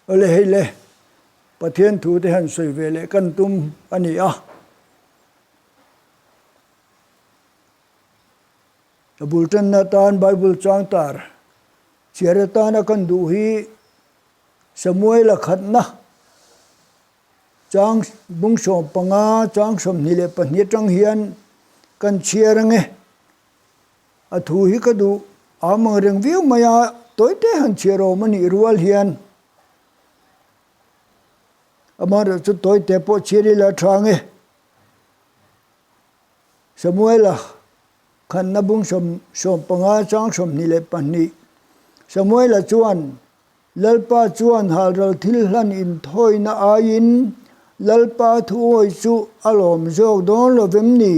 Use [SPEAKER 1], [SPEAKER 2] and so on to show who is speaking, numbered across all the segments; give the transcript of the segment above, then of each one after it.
[SPEAKER 1] Awle hei le, Pathian thu te han sawi ve leh kan tum a ni a. A bul tanna atan Bible chang tar chhiar atana kan duh hi Samuela khatna chang bung 15 chang 22 atang hian kan chhiar ange. A thu hi ka duh am ang reng viau mai a, tawite han chhiar awm a nih rual hian amaherawh chu tawite pawh chhiar ila tha ang e. Samuela khanna bung 15 chang 22 Samuela chuan Lalpa chuan halral thil hlan inthawina aiin Lalpa thuawi chu a lawm zawk dawn lo vem ni?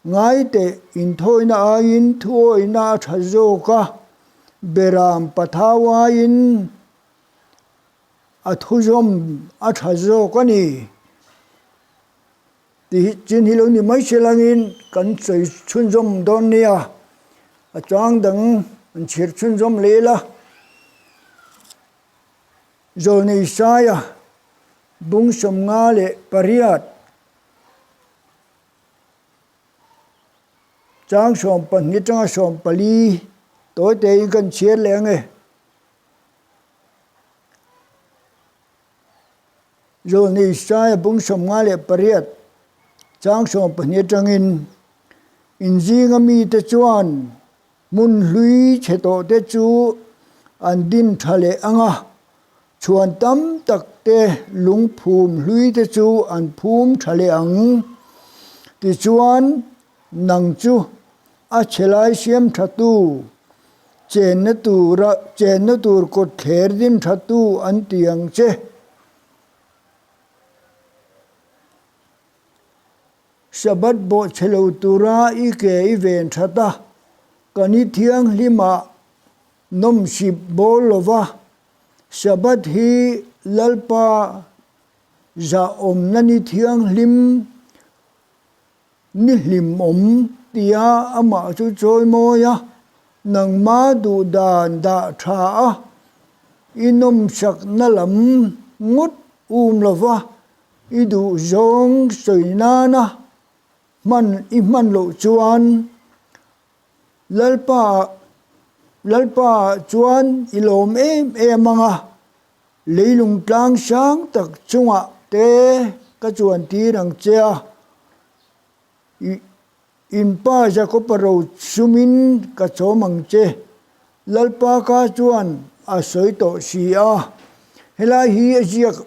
[SPEAKER 1] Ngai teh, inthawina aiin thuawina a tha zawk a, beram pathau aiin a thuzawm a tha zawk a ni. Ti hi chin hi lo ni mai se langin kan sawi chhunzawm dawn nia, a chang dang an chhir chhunzawm leh ila. Zawlnei Saia bung 58. Chang 12 atanga 14 tawi tein kan chhiar leh ang e. Zawlnei Saia bung 58 chang 12 atangin inzinga mite chuan Hmun hlui chhe tawh te chu an din tha leh ang a, chhuan tam tak te lungphum hlui te chu an phum tha leh ang. Tichuan, nang chu a chhe lai siam tha tu, chenna tura chenna tur kawt thler din tha tu an ti ang che. Sabbath bawhchhe lo tura i ke i ven that a, ka ni thianghlimah nawmsip bawl lo va, Sabbath hi Lalpa zahawmna ni thianghlim ni hlimawm tia amah chu chawimawi a, nangma duhdan dah tha a, i nawmsakna lam ngawt um lo va, I duh zawng sawi nana hman i hman loh chuan Lalpa Lalpa ah chuan i lawm em em ang a, leilung tlang sang tak chungah te ka chuan tir ang che a, i in pa Jakob-a ro sumin ka chawm ang che. Lalpa ka chuan a sawi tawh si a, helai hi a ziak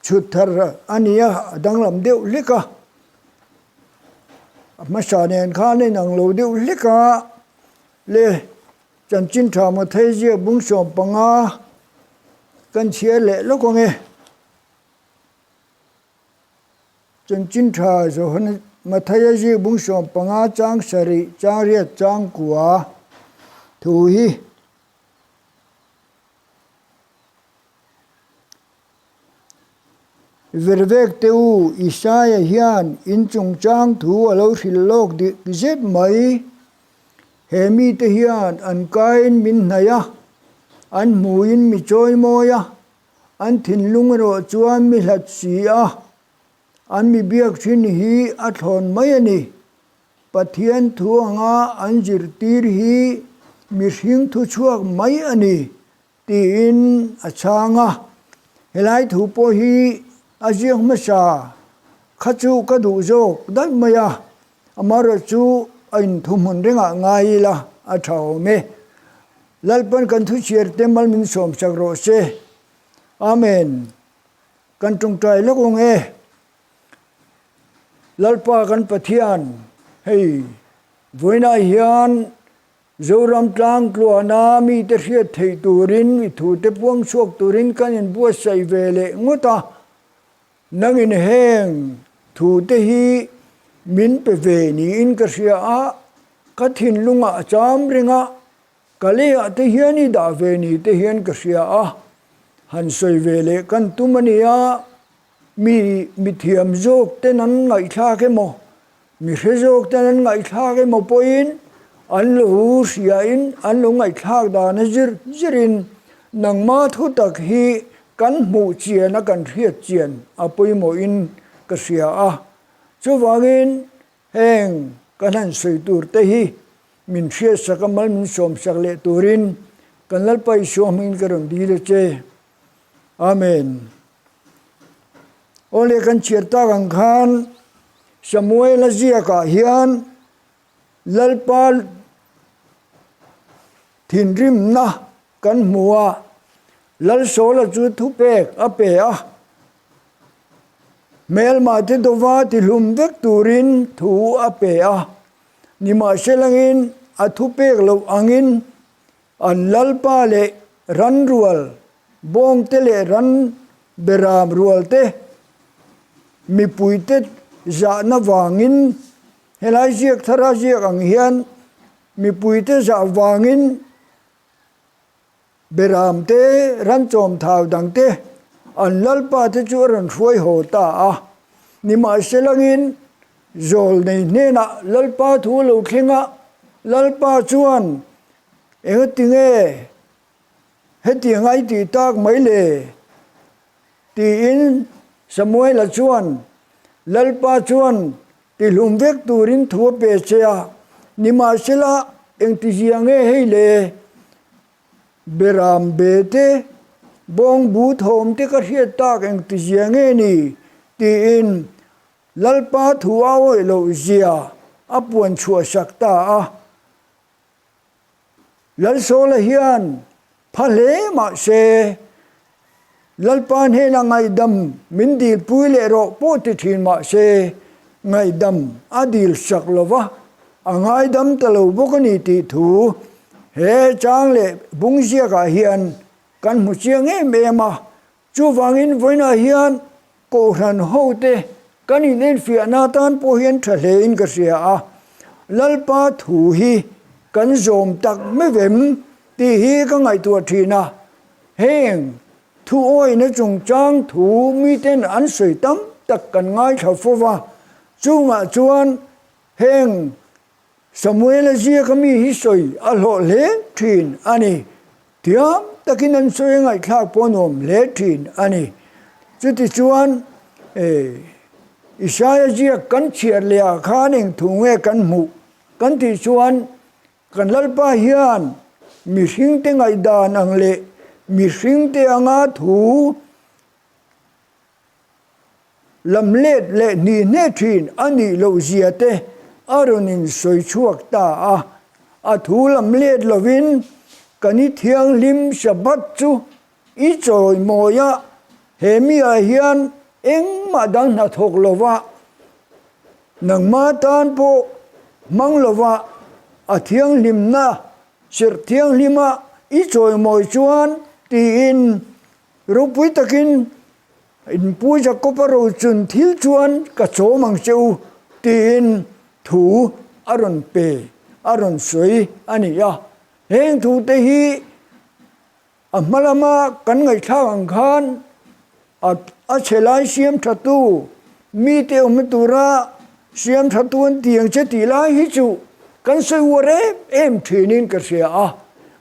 [SPEAKER 1] Chhut thar a ni a, a danglam deuh hlek a, a hmasa nen khan a inang lo deuh hlek a, le chanchin tha Mathei ziak bung 15 kan chhiar leh lawk ang e. Chanchin tha Johana Mathei a ziak bung 15 chang sarih chang riat chang kua thu hi. Vervek te u, Isaia hian in chungchang thu a lo hrilh lawk dik zet mai. He mite hian an kaiin min hnaih a, an hmuiin mi chawimawi a, an thinlung erawh chuan mi hlat si a, an mi biak thin hi a thlawn mai a ni. Pathian thu anga an zirtir hi mihring thuchhuak mai a ni. Tiin a chhang a, helai thu pawh hi a ziak hmasa kha chu ka duh zawk daih mai a, amaherawh chu a inthuhmun rengah ngai ila a tha awm e. Lalpan kan thuchhiar te mal min sawmsak rawh se. Amen. Kan tawngtai lawk awng e. Lalpa kan Pathian, hei vawiinah hian Zoram tlang tluana mite hriat theih turin i thute puang chhuak turin kan inbuatsaih ve leh ngawt a, nangin heng thute hi min pe ve niin ka hria a, ka thinlungah a cham reng a, ka leiah te hian i dah ve ni te hian ka hria a, han sawi ve leh kan tum a nia, mi mithiam zawk ten an ngaihthlak emaw Mi hre zawk ten an ngaihthlak emaw pawhin an lo hriain an lo ngaihthlak dan a zir zirin Nangma thutak hi kan hmuh chian a kan hriat chian a pawimawhin ka hria a. Chuvangin heng kan han sawi tur te hi min hriatsak a mal min sawmsak leh turin kan Lalpa Isua hmingin ka rawn dil a che. Amen. Awle kan chhiar tak ang khan Samuela ziakah hian Lalpa thinrimna kan hmu a, Lalsawla chu thupek a pe a, hmelmah te dova tihlum vek turin thu a pe a, nimahselangin a thupek loh angin an Lalpa leh ran rual, bawngte leh ran beram rualte mipuite zahna vangin Helai ziak thara ziak ang hian mipuite zah vangin Beram te, ranchawm thau dang te an lalpa te chu a rawn hruai haw ta a. Nimahselangin zawlnei hnenah lalpa thu a lo thleng a, lalpa chuan engatinge hetiang ai tih tak mai le? Tiin Samuela chuan Lalpa chuan tihlum vek turin thu a pe che a, nimahsela engtizia nge hei le? Beram be te, bawng bu thawm te ka hriat tak engtizia nge ni? Tiin Lalpa thu a awih loh zia a puan chhuah sak ta a. Lalsawla hian pha hle mah se, Lalpa hnena ngaihdam min dilpui leh rawh pawh ti thin mah se, ngaihdam a dil sak lo va, a ngaidam ta lo bawk a ni tih thu he chang leh bung ziakah hian kan hmu chiang em em a. Chuvangin vawiinah hian Kohhran hote kan inenfiahna atan pawh hian tha hlein ka hria a, Lalpa thu hi kan zawm tak mevem tih hi ka ngaihtuah thin a, heng thu awihna chungchang thu miten an sawi tam tak kan ngaithla fo va, chungah chuan heng Samuela ziaka mi hi sawi a hlawh hle thin a ni. Thiam takin an sawi a ngaihthlak pawh nuam hle thin a ni. Chutichuan, Isaia ziak kan chhiar leh ah khan eng thu nge kan hmuh kan tih chuan kan Lalpa hian mihringte ngaihdan ang leh mihringte anga thu Lam let leh hnih hneh thin a nih loh zia te a rawn in sawi chhuak ta a, a thu lam let lovin ka ni thianghlim Shabbat chu i chawi mawi a, he mi ah hian engmah dang hnathawk lova nangma tan pawh hmang lova a thianghlimna serh thianghlima i chawi mawi chuan tiin Ropui takin in Pu Jakob-a rochun thil chuan ka chawm ang che u tiin thu a rawn pe, a rawn sawi a ni a. Heng thute hi a hma lama kan ngaihthlak ang khan a chhe lai siam thatu mite awmna tura siam thatu an ti ang che tih lai hi chu kan sawi uar em em thinin ka hria a.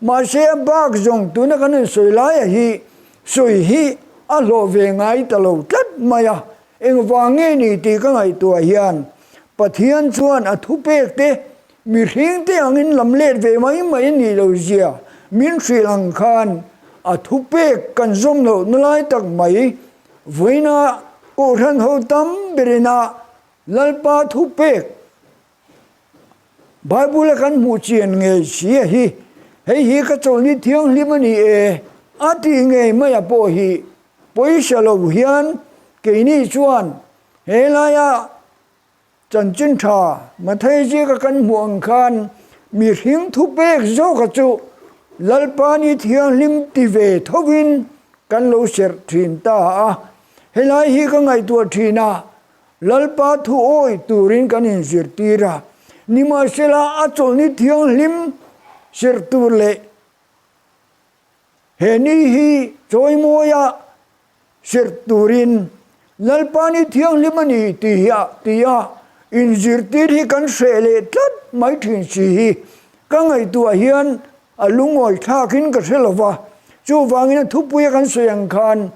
[SPEAKER 1] Mahse a bak zawng tuna kan han sawi laia hi sawi hi a hlawh ve ngai ta lo tlat mai a, engvang nge ni tih ka ngaihtuah hian Pathian chuan a thupek te mihring te angin lam let ve mai mai a nih lo zia min hrilh ang khan a thupek kan zawm loh na lai tak mai vawiina Kohhran ho tam berina Lalpa thupek Bible-a kan hmuh chian ngei si a hi, hei hi ka chawlhni thianghlim a ni e a tih ngei maia pawh hi pawisa lo hian keini chuan he laia chanchin tha Mathai ziaka kan hmuh ang khan mihring thupek zawka chu Lalpa ni thianghlim ti ve thovin kan lo serh thin ta a, helai hi ka ngaihtuah thin a. Lalpa thu awih turin kan inzirtir a, nimahsela a chawlhni thianghlim serh tur leh he ni hi chawimawia serh turin Lalpa ni thianghlim a ni tia inzirtir hi kan hreh leh tlat mai thin si hi ka ngaihtuah hian a lungawi thlakin ka hre lo va. Chuvangin a thupuia kan sawi ang khan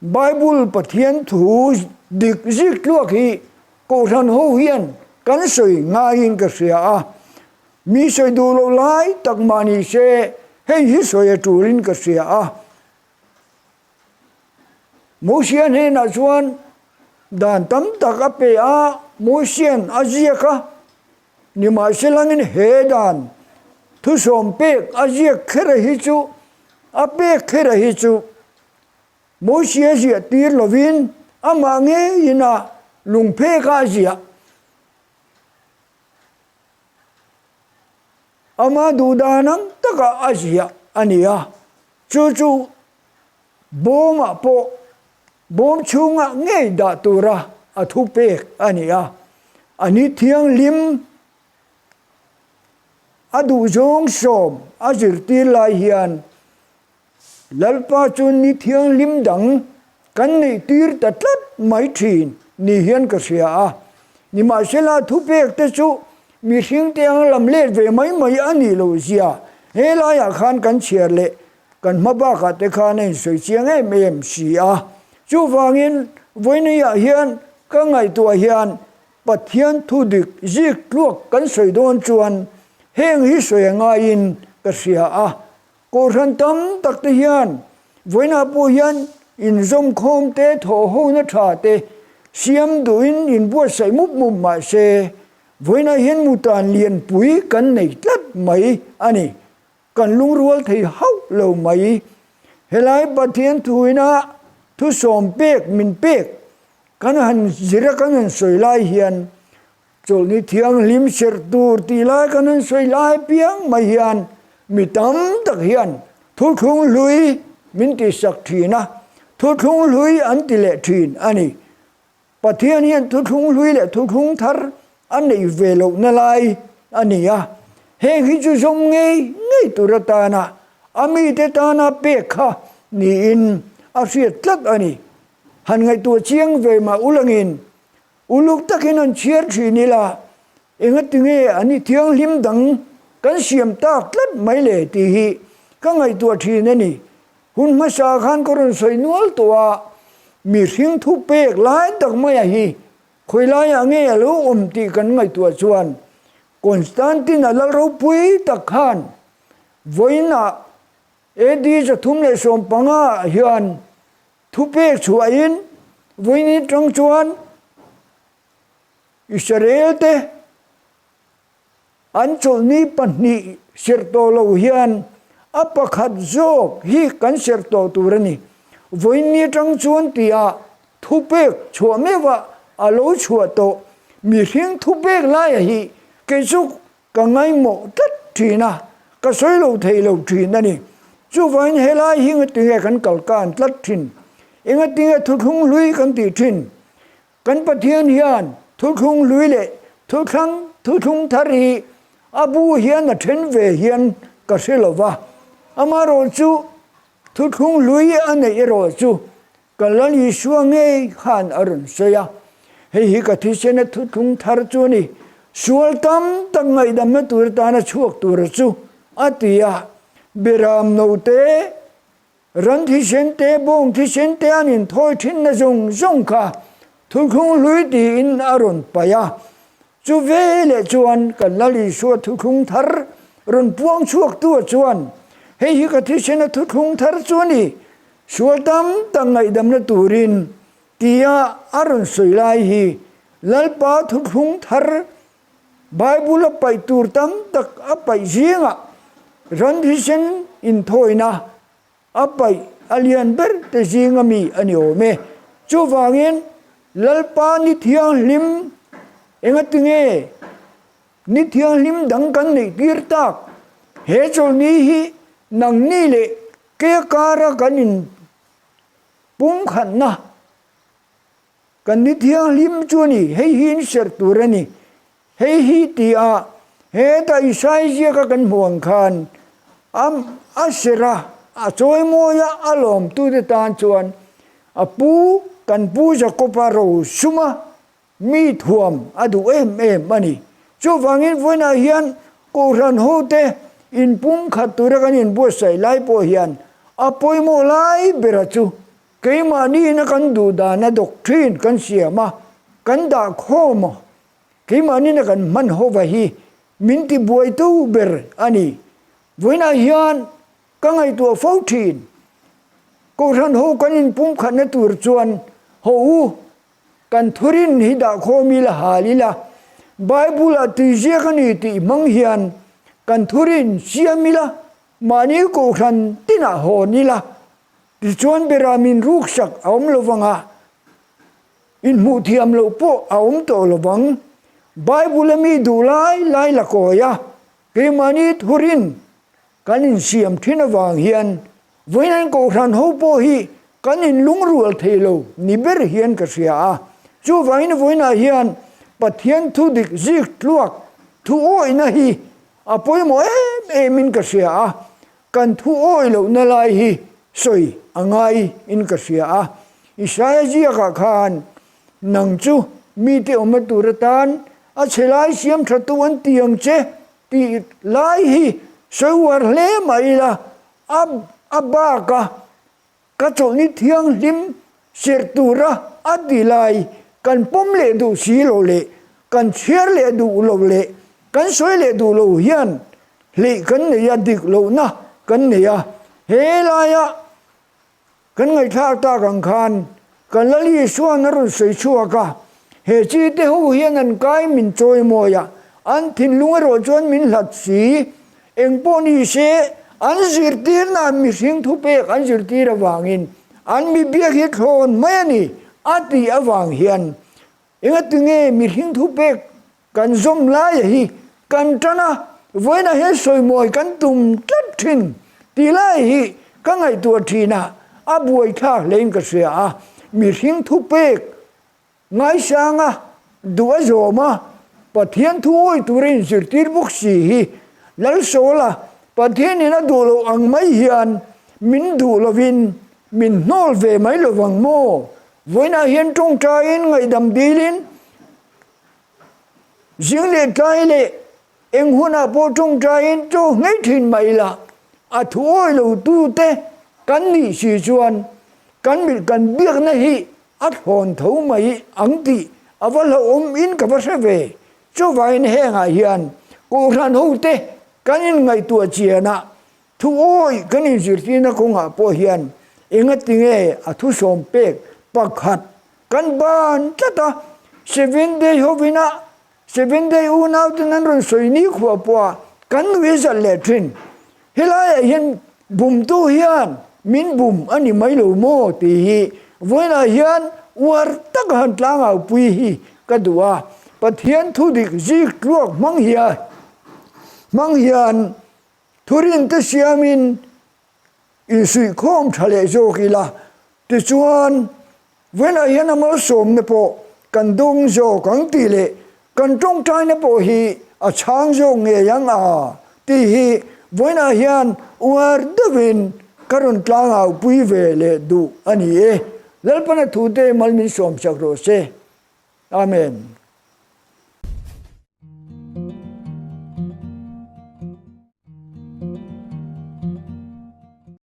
[SPEAKER 1] Bible Pathian thu dik zik tluak hi Kohhran ho hian kan sawi ngaiin ka hria a, mi sawi duh loh lai tak mah ni se hei hi sawi a tulin ka hria a. Mosia hnenah chuan dan tam tak a pe a, Mosia'n a ziak a, nimahselangin he dan thusawm pek a ziak khera hi chu a pek khera hi chu Mosia ziah tir lovin amah ngeiin a lungphek a ziah. Ama duhdan ang taka a ziah a ni a, chu chu bawmah pawh bawm chhungah ngei dah tura a thupek a ni a. A ni thianghlim a duhzawng sawm a zirtir lai hian Lalpa chu ni thianghlim dang kan neih tir ta tlat mai thin ni hian ka hria a. Nimahsela thupek te chu mihring te ang lam let ve mai mai a nih loh zia he laiah khan kan chhiar leh kan hma bakah te khan a insawi chiang em em si a. Chuvangin vawiineiah hian ka ngaihtuah hian Pathian thu dik zik tluak kan sawi dawn chuan heng hi sawi a ngaiin ka hria a. Kohhran tam tak te hian vawiinah pawh hian inzawmkhawm te, thawhhona tha te siam duhin inbuatsaih mup mup mah se, vawiinah hian mutan lianpui kan nei tlat mai a ni. Kan lungrual thei hauh lo mai. Helai Pathian thuina thusawm pek min pek kan han zira kan han sawi lai hian Chawlhni thianghlim serh tur tih lai kan han sawi lai piang mai hian mi tam tak hian thuthlung hlui min tihsak thin a, thuthlung hlui an ti leh thin a ni. Pathian hian thuthlung hlui leh thuthlung thar a neih ve lohna lai a ni a, heng hi chu zawm ngei ngei tur atana a mite tana pek kha niin a hriat tlat a ni. Han ngaihtuah chiang ve mah ulangin Uluk takin an chhiar thin ila, engatinge an i thianghlim dang kan siam tak tlat mai le tih hi ka ngaihtuah thin a ni. Hun hmasa khan ka rawn sawi nual tawh a, mihring thu pek lai tak maia hi khawi laiah nge a lo awm tih kan ngaihtuah chuan Constantine-a lal ropui tak khan vawiinah AD 315 ah hian Thupek chhuahin vawiin tang chuan Israel te an chawlhni pahnih serh tawh lo hian a pakhat zawk hi kan serh tawh tur a ni. Vawiin ni tang chuan tia thupek chhuah meuh a a lo chhuah tawh mihring thupek laia hi kei chu Ka ngaihmawh tlat thin a, ka sawi lo thei lo thin a ni. Chuvangin helai hi engatinge kan kal kan tlat thin? Engatinge thuthlung hlui kan tih thin? Kan Pathian hian thuthlung hlui leh thuthlang thuthlung thar hi a bu hian a then ve hian ka hre lo va. Amaherawhchu thuthlung hlui a neih erawh chu Ka Lal Isua ngei khan a rawn sawi a, hei hi ka thisena thuthlung thar chu a ni, sual tam tak ngaihdamna tur atana chhuak tura chu, a ti a. Beram note, ran thisen te, bawng thisen te an inthawi thinna zawng zawng kha thuthlung hlui tiin a rawn paih a. Chu veleh chuan kan Lal Isua thuthlung thar rawn puang chhuaktu chuan, Hei hi ka thisena thuthlung thar chu a ni, Sual tam tak ngaihdamna turin tia a rawn sawi lai hi Lalpa thuthlung thar Bible a paih tur tam tak a paih zingah ran thisen inthawina a paih a lian ber te zinga mi a ni awm e. Chuvangin Lalpa ni thianghlim engatinge ni thianghlim dang kan neih tir tak he chawlhni hi nangni leh Ke kara kan in pumkhatna kan ni thianghlim chu a ni, hei hi in serh tur a ni. Hei hi ti a heta Isai ziaka kan hmuh ang khan a a serh a, a chawimawi a, a lawmtute tan chuan a pu kan pu Jakoba ro sum a Mi thuam a duh em em a ni. Chuvangin vawiinah hian Kohhran hote inpumkhat tura kan inbuatsaih lai pawh hian A pawimawh lai bera chu keimahniina kan duh dana doctrine kan siam a, kan dah khawm a, keimahniina kan hman hova hi min ti buaitu ber a ni. Vawiinah hian ka ngaihtuah fo thin. Kohhran ho kan inpumkhatna tur chuan haw u, kan thurin hi dah khawm ila hal ila, Bible-ah tuiziak a ni tih hmang hian kan thurin siam ila, Mahni kohhran tinah hawn ila, tichuan bera min ruksak a awm lo vang a, inhmuh thiam loh pawh a awm tawh lo vang. Bible-a mi duh lai lai la kawi a, keimahni thurin kan insiam thin avang hian vawiin kohhran ho pawh hi kan inlungrual thei lo ni ber hian ka hria a. Chuvangin vawiinah hian Pathian thu dik zik tluak thu awihna hi A pawimawh em em in ka hria a, kan thu awi lohna lai hi sawi a ngai in ka hria a. Isaia ziakah khan, Nang chu mite awmna tur atan a chhe lai siam tha tu an ti ang che tih lai hi sawi uar hle mah ila a a bak a. Ka chawlhni thianghlim serh tura a ti lai kan pawm leh duh si lo leh kan chhiar leh duh lo leh kan sawi leh duh lo hian hleih kan nei a, dik lohna kan nei a. He laia kan ngaihthlak tak ang khan kan Lal Isuan a rawn sawi chhuak a, he chi te ho hian an kai min chawimawi a, an thinlung erawh chuan min hlat si. Eng pawh ni se, an zirtirna mihring thupek an zirtir avangin an mi biak hi thlawn mai a ni a tih avang hian engatinge mihring thupek kan zawm laia hi kan tan a, vawiinah hian sawimawi kan tum tlat thin tih lai hi ka ngaihtuah thin a, a buaithlak hlein ka hria a, mihring thupek Ngaisanga duh a zawm a, Pathian thu awi tura inzirtir bawk si hi Lalsawla Pathianin a duh loh ang mai hian min duh lovin min hnawl ve mai lovang maw? Vawiinah hian tawngtaiin ngaihdam dilin zing leh tlai leh Eng hunah pawh tawngtaiin chaw ngei thin mah ila, a thu awi lo tute kan nih si chuan kan mit kan biakna hi a thlawn tho mai ang tih a va hlauhawm in ka va hre ve. Chuvangin hengah hian Kohhran hote kan inngaihtuah chianah thu awi kan inzirtirna kawngah pawh hian engatinge a thusawm pek pakhat kan ban tlat a, Seventh-day hovina Seventh-day unauten an rawn sawi ni khuah pawha kan nui zalh leh thin. Helaiah hian bumtu hian min bum a ni mai lo maw tih hi vawiinah hian uar taka han tlangaupui hi ka duh a. Pathian thu dik zik tluak hmang hian hmang hian thurinte siamin Insuihkhawm tha leh zawk ila, tichuan vawiinah hian a malsawmna pawh kan dawng zawk ang tih leh kan tawngtaina pawh hi a chhang zawk ngei ang a tih hi vawiinah hian uar deuhin ka rawn tlangaupui ve leh duh a ni e. Lalpana thute mal min sawmsak rawh se. Amen.